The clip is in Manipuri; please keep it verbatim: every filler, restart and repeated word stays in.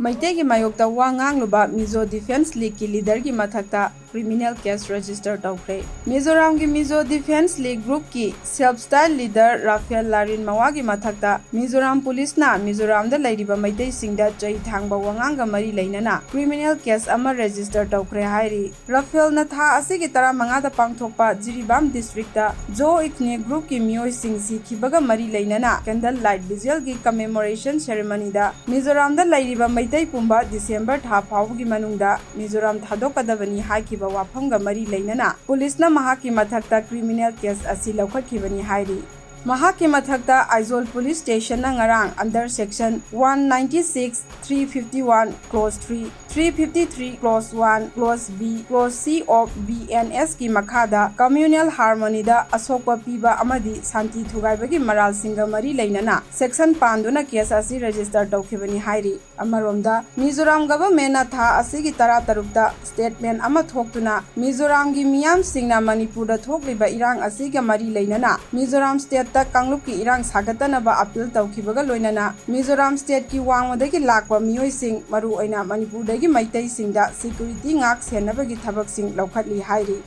ꯃꯩꯇꯩꯒꯤ ꯃꯥꯌꯣꯛꯇ ꯋꯥ ꯉꯥꯡꯂꯨꯕ ꯃꯤꯖꯣ ꯗꯤꯐꯦꯟꯁ ꯂꯤꯒꯀꯤ ꯂꯤꯗꯔꯒꯤ ꯃꯊꯛꯇ ꯀ꯭ꯔꯤꯃꯤꯅꯦꯜ ꯀꯦꯁ ꯔꯦꯖꯤꯁꯇꯔ ꯇꯧꯈ꯭ꯔꯦ꯫ ꯃꯤꯖꯣꯔꯥꯝꯒꯤ ꯃꯤꯖꯣ ꯗꯤꯐꯦꯟꯁ ꯂꯤꯒ ꯒ꯭ꯔꯨꯞꯀꯤ self style leader Rafel Lalrin ꯃꯋꯥꯒꯤ ꯃꯊꯛꯇ ꯃꯤꯖꯣꯔꯥꯝ ꯄꯨꯂꯤꯁꯅ ꯃꯤꯖꯣꯔꯥꯝꯗ ꯂꯩꯔꯤꯕ ꯃꯩꯇꯩꯁꯤꯡꯗ ꯆꯩ ꯊꯥꯡꯕ ꯋꯥꯉꯥꯡꯒ ꯃꯔꯤ ꯂꯩꯅꯅ ꯀ꯭ꯔꯤꯃꯤꯅꯦꯜ ꯀꯦꯁ ꯑꯃ ꯔꯦꯖꯤꯁꯇꯔ ꯇꯧꯈ꯭ꯔꯦ ꯍꯥꯏꯔꯤ꯫ ꯔꯥꯐꯦꯜꯅ ꯊꯥ ꯑꯁꯤꯒꯤ ꯇꯔꯥꯃꯉꯥꯗ ꯄꯥꯡꯊꯣꯛꯄ ꯖꯤꯔꯤꯕꯥꯝ ꯗꯤꯁꯇ꯭ꯔꯤꯛꯇ ꯖꯣ ꯏꯊꯅꯤꯛ ꯒ꯭ꯔꯨꯞꯀꯤ ꯃꯤꯑꯣꯏꯁꯤꯡ ꯁꯤꯈꯤꯕꯒ ꯃꯔꯤ ꯂꯩꯅꯅ ꯀꯦꯟꯗꯜ ꯂꯥꯏꯠ ꯚꯤꯖꯨꯑꯦꯜꯒꯤ ꯀꯃꯦꯃꯣꯔꯦꯁꯟ ꯁꯦꯔꯦꯃꯅꯤꯗ ꯃꯤꯖꯣꯔꯥꯝꯗ ꯂꯩꯔꯤꯕ ꯃꯩꯇꯩ ꯄꯨꯝꯕ ꯗꯤꯁꯦꯝꯕꯔ ꯊꯥ ꯐꯥꯎꯕꯒꯤ ꯃꯅꯨꯡꯗ ꯃꯤꯖꯣꯔꯥꯝ ꯊꯥꯗꯣꯛꯀꯗꯕꯅꯤ ꯍꯥꯏꯈꯤꯕ ꯋꯥꯐꯝꯒ ꯃꯔꯤ ꯂꯩꯅꯅ ꯄꯨꯂꯤꯁꯅ ꯃꯍꯥꯛꯀꯤ ꯃꯊꯛꯇ ꯀ꯭ꯔꯤꯃꯤꯅꯦꯜ ꯀꯦꯁ ꯑꯁꯤ ꯂꯧꯈꯠꯈꯤꯕꯅꯤ ꯍꯥꯏꯔꯤ꯫ ꯃꯍꯥꯛꯀꯤ ꯃꯊꯛꯇ ꯑꯥꯏꯖꯣꯜ ꯄꯨꯂꯤꯁ ꯁ꯭ꯇꯦꯁꯟꯅ ꯉꯔꯥꯡ under section one ninety six, three fifty one, clause three, three fifty three, clause one, clause B, clause C of B N S ꯀꯤ ꯃꯈꯥꯗ communal harmony ꯗ ꯑꯁꯣꯛꯄ ꯄꯤꯕ ꯑꯃꯗꯤ ꯁꯥꯟꯇꯤ ꯊꯨꯒꯥꯏꯕꯒꯤ ꯃꯔꯥꯜꯁꯤꯡꯒ ꯃꯔꯤ ꯂꯩꯅꯅ section ꯄꯥꯟꯗꯨꯅ ꯀꯦꯁ ꯑꯁꯤ ꯔꯦꯖꯤꯁꯇꯔ ꯇꯧꯈꯤꯕꯅꯤ ꯍꯥꯏꯔꯤ꯫ ꯑꯃꯔꯣꯝꯗ, ꯃꯤꯖꯣꯔꯥꯝ ꯒꯚꯔꯟꯃꯦꯟꯠꯅ ꯊꯥ ꯑꯁꯤꯒꯤ ꯇꯔꯥꯇꯔꯨꯛꯇ ꯁ꯭ꯇꯦꯠꯃꯦꯟꯠ ꯑꯃ ꯊꯣꯛꯇꯨꯅ ꯃꯤꯖꯣꯔꯥꯝꯒꯤ ꯃꯤꯌꯥꯝꯁꯤꯡꯅ ꯃꯅꯤꯄꯨꯔꯗ ꯊꯣꯛꯂꯤꯕ ꯏꯔꯥꯡ ꯑꯁꯤꯒ ꯃꯔꯤ ꯂꯩꯅꯅ ꯃꯤꯖꯣꯔꯥꯝ ꯁ꯭ꯇꯦꯠꯇ ꯀꯥꯡꯂꯨꯞꯀꯤ ꯏꯔꯥꯡ ꯁꯥꯒꯠꯇꯅꯕ ꯑꯄꯤꯜ ꯇꯧꯈꯤꯕꯒ ꯂꯣꯏꯅꯅ ꯃꯤꯖꯣꯔꯥꯝ ꯁ꯭ꯇꯦꯠꯀꯤ ꯋꯥꯡꯃꯗꯒꯤ ꯂꯥꯛꯄ ꯃꯤꯑꯣꯏꯁꯤꯡ, ꯃꯔꯨꯑꯣꯏꯅ ꯃꯅꯤꯄꯨꯔꯗꯒꯤ ꯃꯩꯇꯩꯁꯤꯡꯗ ꯁꯦꯀ꯭ꯌꯨꯔꯤꯇꯤ ꯉꯥꯛ ꯁꯦꯟꯅꯕꯒꯤ ꯊꯕꯛꯁꯤꯡ ꯂꯧꯈꯠꯂꯤ ꯍꯥꯏꯔꯤ꯫